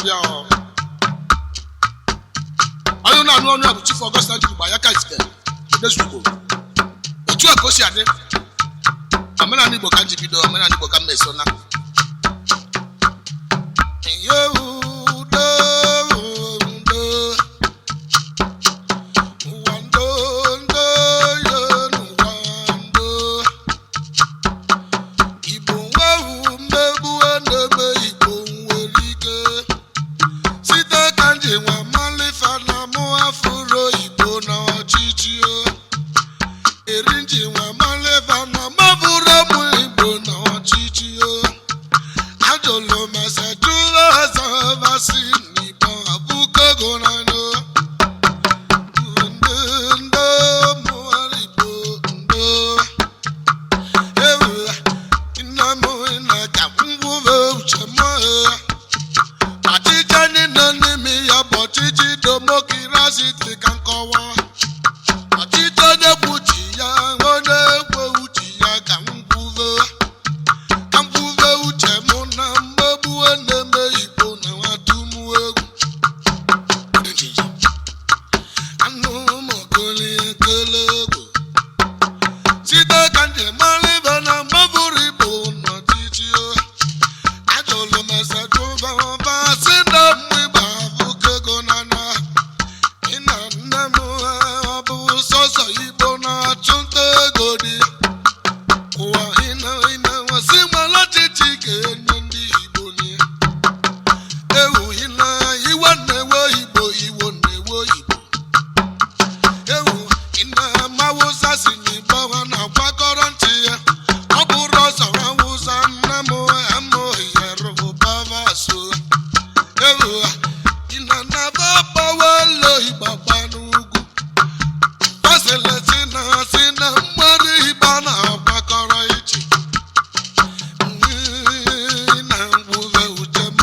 Bịa onye na-anụ ọnụ a bụ Chief Augustine Jigba ya ka izite Odezugo. Otu a ka o si adị. Omenala Igbo ka m ji bido, omenala Igbo ka m na-eso na. Yo, udo, udo. Ụwa ndo, ndo, yo, n'ụwa ndo. Igbo nwewu mmegbu na-eme Igbo nwere ike. Site ka m ji nwa malifa na mụ afụro Igbo na ọchịchị o. Eri nji nwa malifa na mabụrụ mụ Igbo na ọchịchị o. Ajụlụ mese jụrụ azabasị n'Igbo abụkogo n'anya. Ndo ndo mụara Igbo ndo. Ewu nna m nna ka ngwụve uche m. Ọchịchị anyị nọ n'ime ya bụ ọchịchị demokrasi dị ka nkọwa. Ọchịchị onye kwu uche ya, onye kwe uche ya ka m kwuve. Ka m kwuve uche m na mmegbu na-eme Igbo na atụm egwu. Anụ mokoli ekele egwu. Site ka njem mara ibe na mgbaburu Igbo n'ọchịchị o. Ajụlụ m ese jụba ọba sị na mgbe abụkọ ego na na ịna nne m ọ bụ sọsọ Igbo na-achụ nta ego dị ụwa ịna ịna sị nwere ọchịchị ga-enye ndị Igbo nye ewu ịna iwe na-ewe Igbo iwo na-ewe Igbo ewu ịna amawụsa si n'Igbo ha na-akwakọrọ ntị ya ọ bụrụ ọsọ awụsa nne m amụ Yoruba so ewu ịna na-aba gbawelo Igbo gba n'ugwu fasịlị si na si na mgbere Igbo na-akwakọrọ iche na ngwuve uche m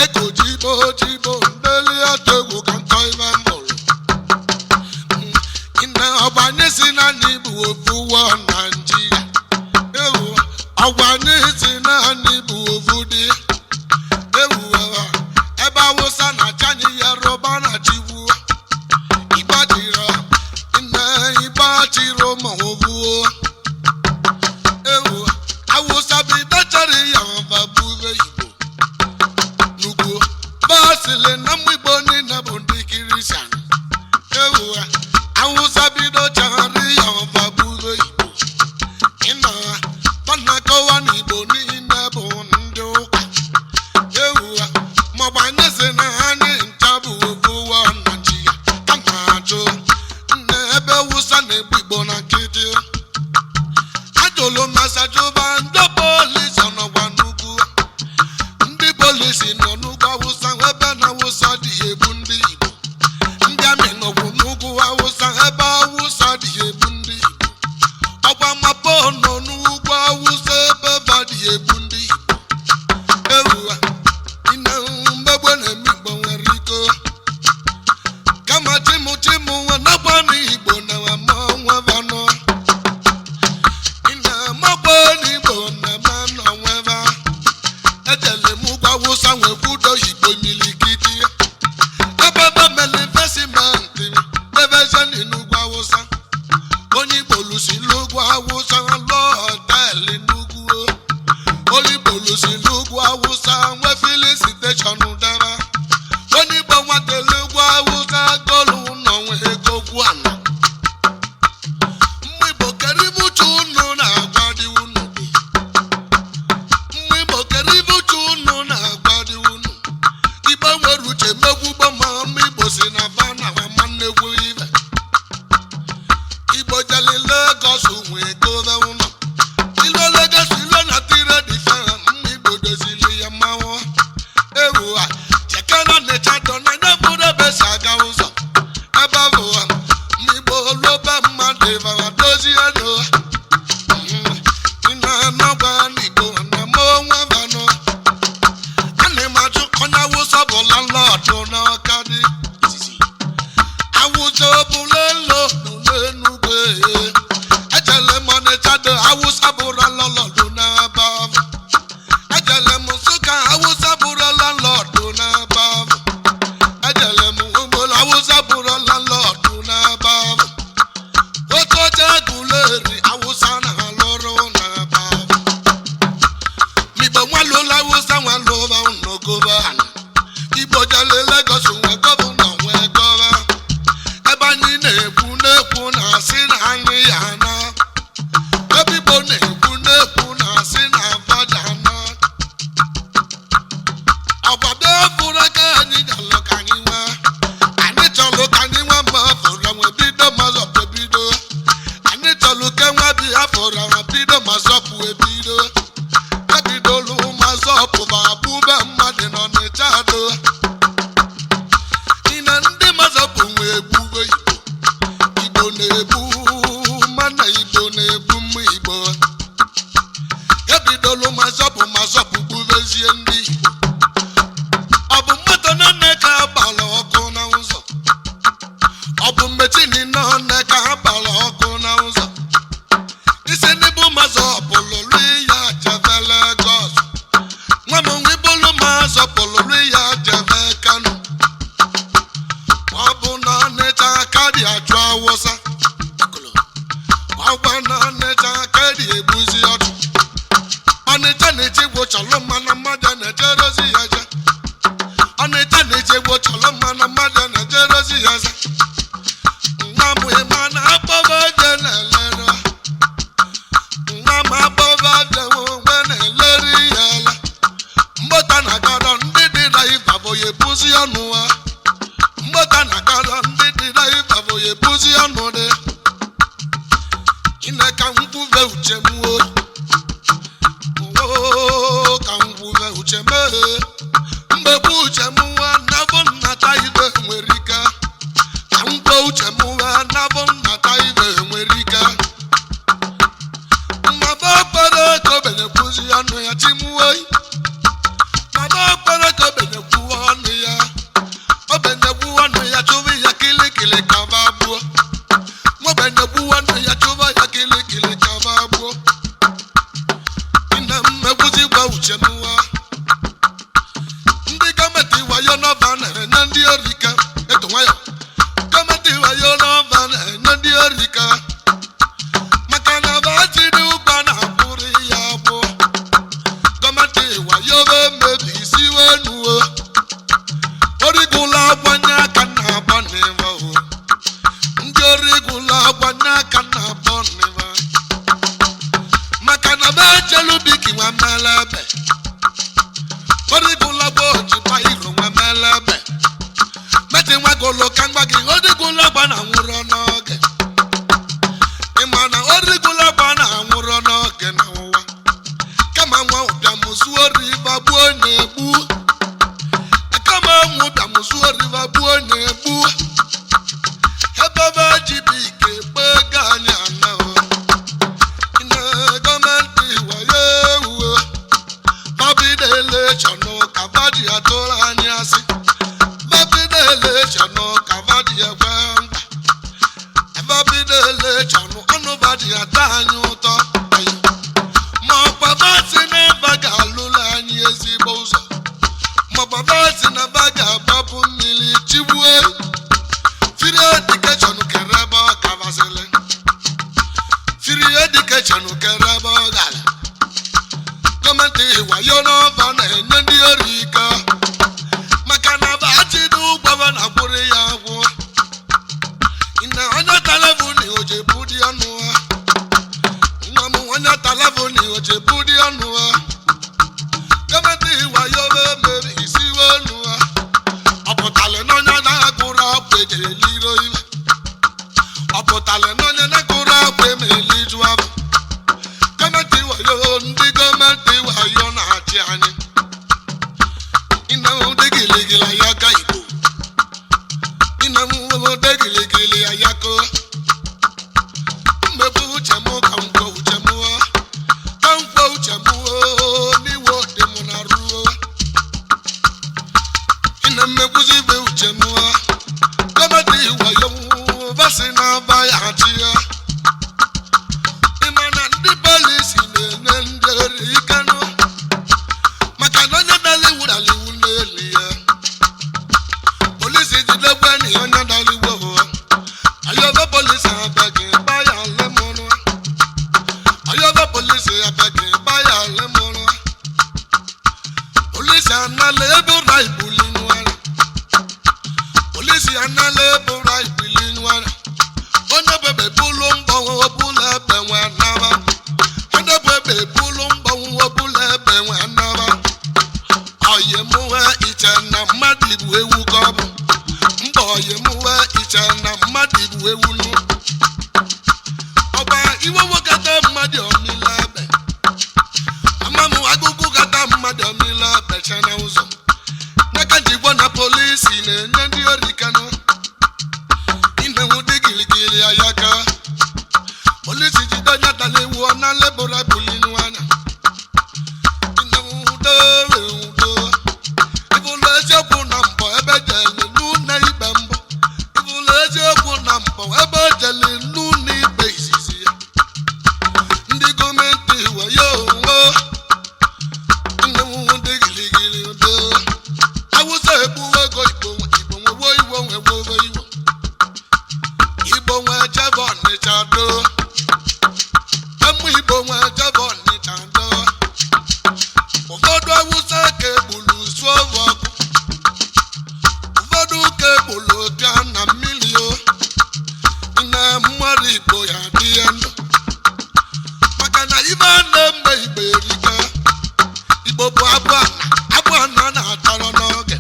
eko jibo jibo ndeli ategwu ka nkọ ibe m hụrụ na ọgbanye si na anyị bụ ofu wọ Naijiria ewu ọgbanye si na anyị bụ ofu dị ewu ebe Awụsa na-achị anyị Yoruba na-achịgbu Ịgbajiri nne ịgbachiri ụmụ ofu ewu Awụsa bidachara ya ọba bube Igbo nnukwu basịlị na mgbe Igbo niile bụ ndị Kristian ewu Awụsa bido chagharị ya ọba bube Igbo ịna panakọwa na Igbo niile bụ ndị ụka ewu maọbụ anyị si na anyị ncha bụ ofu ụwa Naijiria kama ajụ nne ebe Awụsa na-egbu Igbo na nkịtị ajụlụ masajụba ndị polisi nọkwa n'ugwu ndị polisi nọ n'ugwu Awụsa ebe na Awụsa dị egbu ndị Igbo ndị amị nọkwu n'ugwu Awụsa ebe Awụsa dị egbu ndị Igbo ọkwa mapo nọ n'ugwu Awụsa ebe va dị egbu ndị Igbo ewu ine mmegbe na-eme Igbo nwere ike kama chimụ chimụ nwa nakwa n'Igbo na ama nwa vanọ ị na-amakwa n'Igbo na-eme n'onweva ejele m ugwu Awụsa nwee kwudo Igbo milikiti ebe ebe mere investmenti devesheni n'ugwu Awụsa onye Igbo lusi n'ugwu Awụsa lụọ họteelụ n'ugwu onye Igbo lusi n'ugwu Awụsa nwee filin steshọn debe onye Igbo nwatele ugwu Awụsa golu ụlọ nwee ego gwu ana mgbe Igbo kere ibu uche unu na-agwa dị unu dị mgbe Igbo kere ibu uche unu na-agwa dị unu Igbo nwere uche megbugbo ma mma Igbo si na ba na ama nnegwu ibe Igbo jeli Lagos nwee gobe ụlọ ilo Lagos ilo na tire dị fe mma Igbo dozili ya mmanwụ ewu a chekana na-echado na nye bụrụ ebe si aga ụzọ ebe bụ mma Igbo lobe mmadụ ịbara dozie nụ ị na-anọgwa n'Igbo na ma onwe vanụ ana m ajụ onye Awụsa bụ landlọdụ n'Ọka dị izizi Awụsa bụ landlọdụ n'Enugwu ejele m Ọnịcha dị Awụsa bụ landlọdụ n'Aba ejele m Nsụka Awụsa bụrụ kado ị na ndị mazọpụ nwe egbugbe Igbo. Igbo na-egbu mana Igbo na-egbu mma Igbo ebidolu mazọpụ mazọpụ gbubezie ndị Igbo. Ọ bụ mmadụ nne ka agbara ọkụ na ụzọ, ọ bụ mgbe nne ka agbara ọkụ na ụzọ. Isi n'ịbụ mazọpụ lụrụ ya jeve Legọs, nwa m nwe bụlụ mazọpụ lụrụ ya jeve Kano. Ọ bụ na Ọnịcha aka dị achụ Awụsa, ọgba na Ọnịcha aka dị egbuzi ọchụ. Ọnịcha na-echegbu chọlụ mmanụ mmadụ na-ejerozi ya je. Ọnịcha na-echegbu chọlụ mmanụ mmadụ na-ejerozi ya je. Nwa m ịma na akpọba je na-elere, nwa m akpọba je nwe na-eleri ya ele. Mgbọta na akara ndị dị na ịba bụ ya ebuzi ọnụ ha. Mgbọta na akara ndị dị na ịba bụ ya ebuzi ọnụ dị. Chineke nkwube uche m o, ka nkwube uche m mgbegbu uche m nwa nabụ nnata ibe nwere ike. Ka nkwe uche m nwa nabụ nnata ibe nwere ike. Mmaba okpere ka obenyekwuzi ọnụ ya chimuoyi. Maba okpere ka obenyekwu ọnụ ya, obenyekwu ọnụ ya chụba ya kilikili ka ba gbuo. Nwobenyekwu ọnụ ya chụba ya kilikili ka ba gbuo. Nna m ekwuzi gwa uche m nwa. Ndị gọọmenti wayo n'ọba na-enye ndị orike eto nwayọ. Gọọmenti wayo n'ọba na-enye ndị orike maka na ba jiri ụgba na-abụrụ ya abụọ. Gọọmenti wayo mebi isi wenuo origula agbanye aka na agba n'ịwa o. Ndị origula agbanye aka na abọ n'ịwa maka na be echelubiki nwa mele ebe origula gba ojipa iro nwa mele ebe meti nwa golo ka ngwa gị origula gba na nwụrụ n'oge. Ịma na origula gba na nwụrụ n'oge na ụwa kama nwa ụbịamụzu oriba gbuo na-egbu, kama nwa ụbịamụzu oriba gbuo na-egbu. Ebe be ji bụ ike kpee ego anyị ana na gọọmenti wayo ewuo babido elechọnụ ka baji atụrụ anyị asị, babido elechọnụ ka baji ekwe mkpa, babido elechọnụ ọnụ baji ata anyị ụtọ. Ma ọkwa basị na aba ga-alụlụ anyị ezigbo ụzọ, ma ọkwa basị na aba ga-agbapụ mmiri chigbue. Free education kere ebe ọ kabasịlị, free education kere ebe ọ gara. Gọọmenti wayo n'ọba na-enye ndị ọrụ ike maka na ba achịdị ụgwọ ba na-akwụrụ ya agwụ. Na onye talabụ na oje budi ọnụ ha, nwa m onye talabụ na oje budi ọnụ ha. Gọọmenti wayo mere isi wenu ha, ọ pụtalị na onye na-agụrụ akwa eji eliro iwe, ọ pụtalị na onye na-agụrụ akwa eme eliju afọ. Gọọmenti wayo, ndị gọọmenti wayo na-achị anyị. Ịna ụdị giligili ayaka Igbo, ịna ụdị giligili ayaka. Mmegbu uche m ka m kwuo uche m, ka m kwuo uche m n'iwe dị m na ruo. Ịna mmegbuzi igbe uche m. Gọọmenti wayo basi na-aba ya achị ya. Ịma na ndị polisi na-enye ndị ori ike nụ maka na onye dara iwu dara iwu n'elu ya. Polisi jidekwe na onye dara iwu ayọba polisi abịaghị gba ya lemụrụ, ayọba polisi abịaghị gba ya lemụrụ. Polisi anala ebe ụra ibuli nwere, polisi anala ebe ụra ibuli nwere. Onye bebe bulu mbọnwụ ọbụla ebe nwe naba, onye bebe bulu mbọnwụ ọbụla ebe nwe naba. Oyi mụwe iche na mmadụ ibu ewu ka ọ bụ mba. Oyi mụwe iche na mmadụ ibu ewu nụ ọgba iwe wekata mmadụ omila ebe ama m agụgụ gata mmadụ omila ebe cha na ụzọ n'aka. Polisi na-enye ndị ori Kano inenwu dị giligili ya ka polisi jide onye tara ewu ọ na lebụra bulinu anya inenwu udo udo. Ịbụla eziokwu na mbọ ebe jele n'ụlọ ikpe mbụ. Ịbụla eziokwu na mbọ ebe jele n'ụlọ ikpe izizi ya. Ndị gọọmenti wayo onwe inenwu dị giligili udo. Awụsa egbuwe ego Igbo, Igbo nwewo iwe, nwewo iwe. Igbo nwe jebe Ọnịcha do. Ụmụ Igbo nwe jebe Ọnịcha do. Ụfọdụ Awụsa ka egburu suo ọkụ, ụfọdụ ka egburu bịa na mmiri o. Na mmadụ Igbo ya dị ya ndụ maka na ibe a na-eme Igbo erika. Igbo bụ abụ ana, abụ ana na-atọrọ n'oge.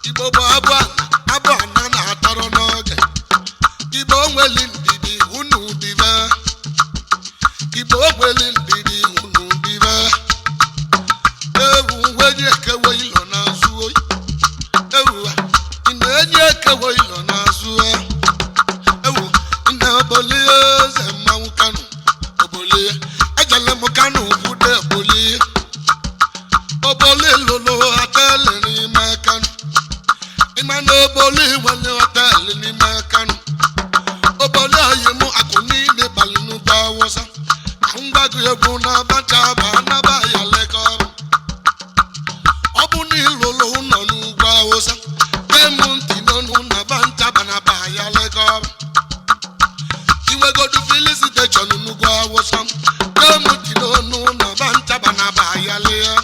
Igbo bụ abụ ana, abụ ana na-atọrọ n'oge. Igbo nweli ndidi, unu dibe. Igbo nweli ndidi, unu dibe. Ewu wenye ekewe ilo n'azụ oyi. Ewu ị na-enye ekewe ilo n'azụ. Ewu ị na-eboli eze mmanwụ Kano oboli. Ejele m Kano kwude eboli. Oboli lụlụ họteelụ n'ime Kano. Ịma na oboli nwere họteelụ n'ime Kano. Oboli oyi mụ akụ niile balị n'ugwu Awụsa. Ngwago egwu na abacha ba anaba ya lekọrọ. Ọ bụ na ịlụlụ ụlọ n'ugwu Awụsa, gee m ntị n'ọnụ na bancha banaba ya lekọrọ. Inwegodu filling station n'ugwu Awụsa, gee m ntị n'ọnụ na bancha banaba ya lee.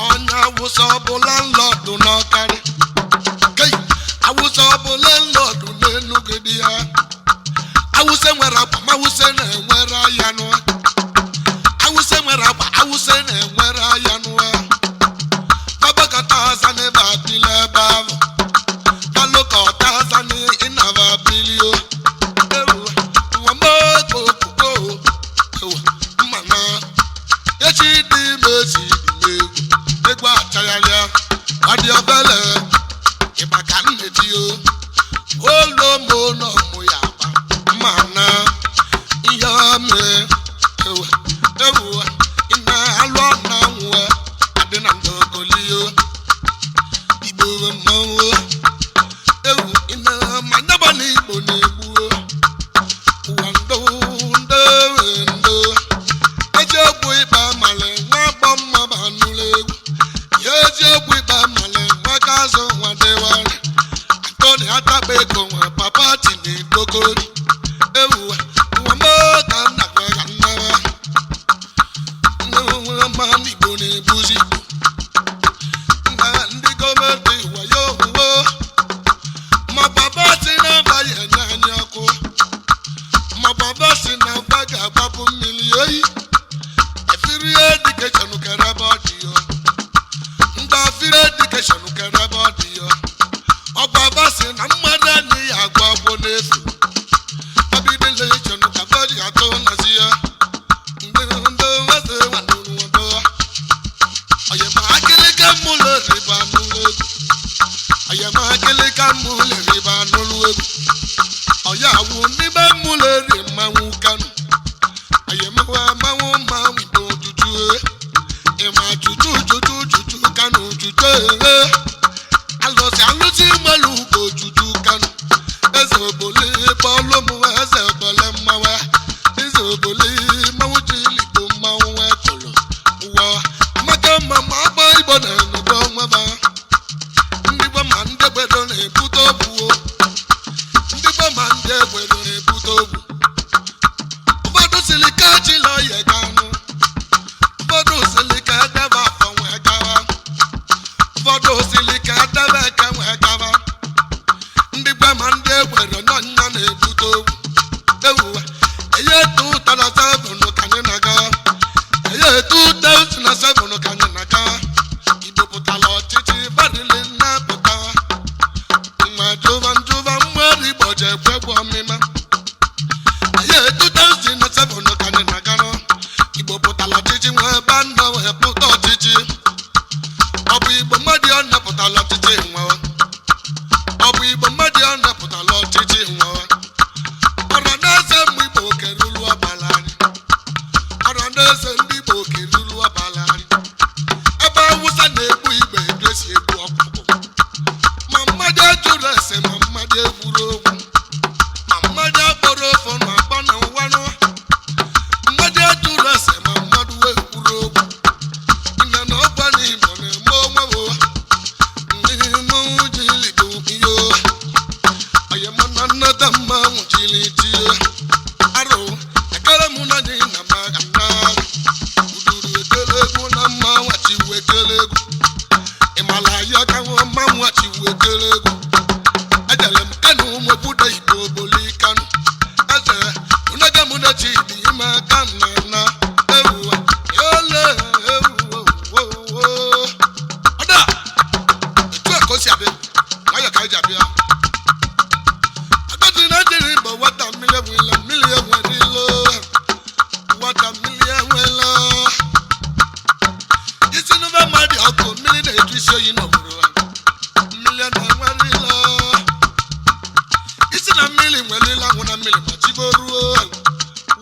Onye Awụsa ọbụla nlọdụ n'ọkarị kei. Awụsa ọbụla nlọdụ n'Enugu dị ya. Awụsa nwere akwa ma Awụsa na-enwere ya nụ. Awụsa nwere akwa, Awụsa na-enwere ya nụ. Babakata aza n'ebe adịla ebe ahụ kalụkọta aza n'ịnaba bilio. Ewu nwamokokoko ewu mmana echi dị ime esi dị m egwu egwu achagharịa ọ dị obele ịgba ka m na-eti o olomo n'ọmụ ya agba mmana ihe mee. Ewu ewu ị na-alụ na nwụọ adị na ndogolio. Igbo mmanwụ. Ewu ị na-amanyaba na Igbo na-egbu ụwa ndo ndo ndo. Eziokwu ịkpa mmalị nwa agbọ mma ba nụrụ egwu ya. Eziokwu ịkpa mmalị nwa ka azụ nwa dịwarị Antoni atakpa ego nwa papa tini dogori. Ewu nwa m ka nna gwa ka nnara nwa ma Igbo na-ebuzi Igbo na ndị gọọmenti wayo owuwo ma papa si na abaghị enye anyị ọkụ, ma papa si na mba ga-agbapụ mmiri oyi efiri edikeshọn kere ebe ọ dị yo mgbe afiri edikeshọn kere ebe ọ dị yo. Ọgbaba si na mmadụ anyị ya agwa agwọ n'efu abideleshọn ka bọji atụ nazi ya ndị ndị nweze nwanụrụ ndo oyema akịlịka mụlụ riba nụlụ egwu oyema akịlịka mụlụ riba nụlụ egwu ọya wụ n'ime mụlụ eri mmanwụ Kano oyemawa mmanwụ mmanwụ Igbo juju ịma juju juju juju Kano juju ee alụsị alụsị nwere ugo juju Kano eze oboli bọọlụ mụ eze obole mmanwụ eze oboli mmanwụ jiligbo mmanwụ ekolo ụwa amaka mma ma agba Igbo na-enebe onweba. Ndị gba ma ndị egbedo na-ebute ogwu o. Ndị gba ma ndị egbedo na-ebute ogwu. Ụfọdụ sili ka chila ya kanụ, ụfọdụ sili ka edebe afọ nwee gawa, ụfọdụ sili ka edebe eke nwee gawa. Ndị gba ma ndị egwere n'ọnya na-ebute ogwu. Ewu eye 2007 ka anyị na-aga, eye 2007 ka anyị na-aga. Igbo pụtara ọchịchị badili nnapụta nwa jụva njụva mmadụ Igbo ji ekwe ọmịma. Eye 2007 ka anyị na-aga nọ. Igbo pụtara ọchịchị nwa ebe a nọ wee pụta ọchịchị. Ọ bụ Igbo mmadụ ọ napụtara ọchịchị. Esi egbu ọkụkọ ma mmadụ ajụrụ ese, ma mmadụ ekwuru okwu, ma mmadụ akpọrọ ofe na akpa na ụwa nụwa. Mmadụ ajụrụ ese, ma mmadụ wee kwuru okwu nne na ọgba na Igbo na-eme onwe bụ ndị mmanwụ jiri bụ ihe oyemana nnata mmanwụ jiri tie arụ ekele mụ na dị na maka na uduru ekele egwu na mmanwụ achiwu ekele egwu ịmala ya ka nwa mmanwụ achiwu ekele egwu. Ejele m Kanu nwebude Igbo oboli Kanu eze unege mụ na chi dị ime aka na na ewu ele ewu ọda etu a ka o si abịa nwayọ ka anyị ji abịa. Agadi na jiri Igbo wata mmiri enwela, mmiri enwerilo, wata mmiri enwela isi n'ube mmadụ ọkụ mmiri na-eju isi oyi n'obodo ha. Mmiri na-enwerilo isi na mmiri nwerila anwụ na mmiri ma chiboruo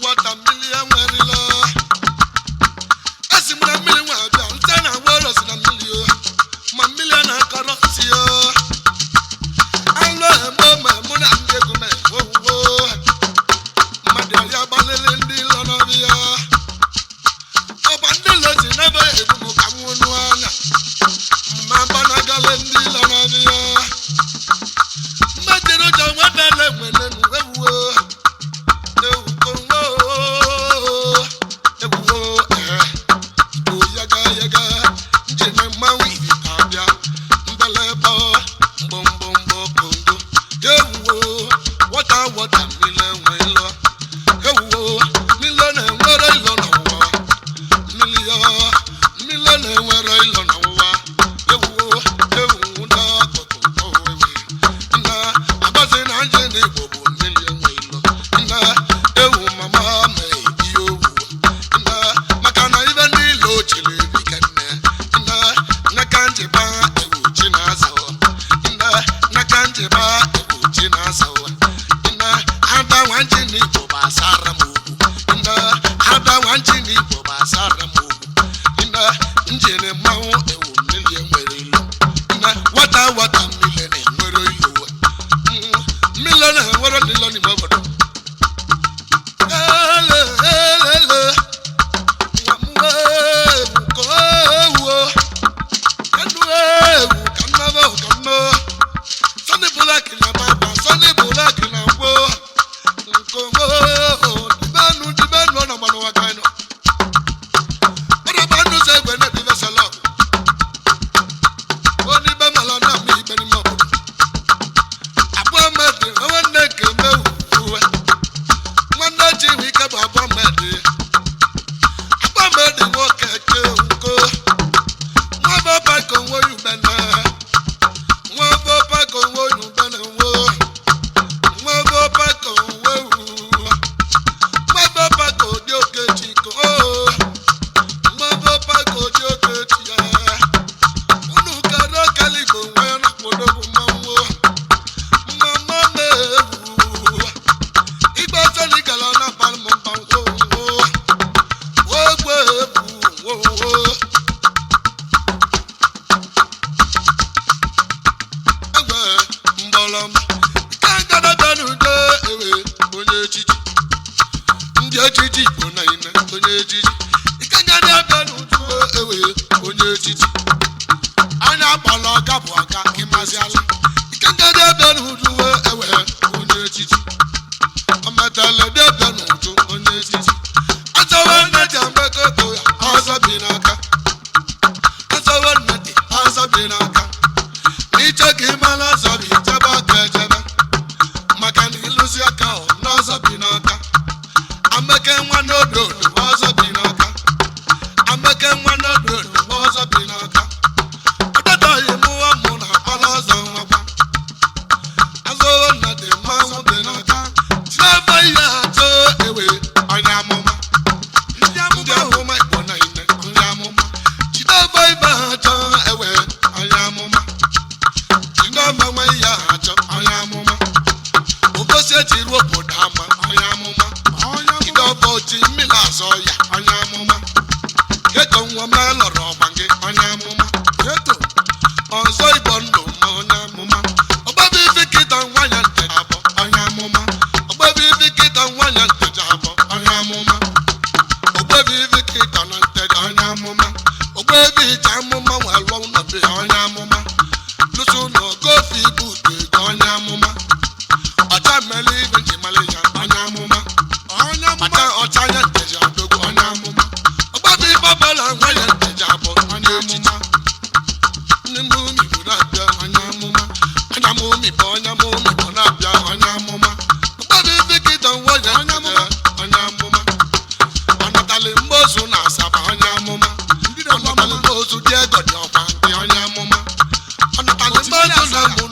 wata mmiri enwerila. Esi m na mmiri nwe abịa nte na wero si na mmiri o ma mmiri a na-akọrọ si o alụ eme ma mụ na ndị egwu m ewuwo mmadụ ya gbalịrị ndị lọ n'ọbịa ọba ndị lọ si n'ebe egwu m ka m nwụnụ anya mma gbanagala ndị lọ n'ọbịa mmejiri ụjọ nwetara enwelenu ewuwo ewuwo ewuwo ee Igbo yaga yaga njem mmanwụ ibi abịa mbelebe mgbomgbomgbo kongo ewuwo wọta wọta mmiri enwe ịlọ ewuwo mmiri na-enwere ịlọ n'ụwa mmiri ya mmiri na-enwere ịlọ n'ụwa ewuwo ewu na akụkụ owewe nna agbazi na nje na Igbo bụ mmiri enwe ịlọ nna ewu mama ma ihe owu nna maka na ibe niile o chere erika nne nna nnaka njeba ewu chi na-aza nna nnaka njeba ewu chi na-aza nna ada nwa nji na Igbo bụ asara m okwu nna ada nwa nji na Igbo bụ asara m okwu nna njiri mmanwụ ewu mmiri enwere ilu nna wata wata mmiri na-enwere ilu mmiri na-enwere n'ilo n'ime obodo. Ele, ele, ele. Nwanne Chiwike bụ abụọ mmadụ agbamedi nwoke ke nko nwa baba ka onwe yubene nwa baba ka onwe yubene nwo nwa baba ka onwe wu nwa baba ka odi oke chi ko nwa baba ka odi oke chi ya unu kara kaligbo nwee na kpodogwu mmanwụ mama na-ewu igba seligala na palmụmba nwo nwo ogbe ebu wo egbe mgbọlọm nke ngadabanude ewe onye echichi ndị echichi Igbo na ime onye echichi ike ngadabanude ewe onye echichi anya akpọla ọga bụ ọga ịmaziala ike ngadabanude ewe onye echichi ọmetalede n'uju onye echichi azawa nne ji agbakọkọ ya ọzọ bi n'aka azawa nne dị ọzọ bi n'aka n'iche ka ịmara ọzọ bụ ichebe aka echebe maka na ịlụzi aka ọ n'ọzọ bi n'aka ameke nwa n'odo odo ọzọ bi n'aka ameke nwa n'odo odo ọzọ bi n'aka ọdọdọghị mụwa mụ na akpala ọzọ nwakwa azụrụ nna dị mmanwụ dị n'aka tinebe ihe atọ ewe onye amụma ndị amụma Igbo na ine ndị amụma jidebe ibe ha achọ ewe onye amụma jidebe nwe ihe ha achọ onye amụma ogosi eji ruo obodo ama onye amụma jidebe oji mmiri azọ ya onye amụma geto nwa m lọrọ ọgba gị onye amụma geto Igbo, onye amụma Igbo na-abịa, onye amụma. Mkpabi Victor Nwoye, onye amụma, onye amụma. Ọnatali mgbozu na Asaba, onye amụma. Ọnatali mgbozu dị ego dị ọkwa nke onye amụma. Ọnatali mgbozu na mụ.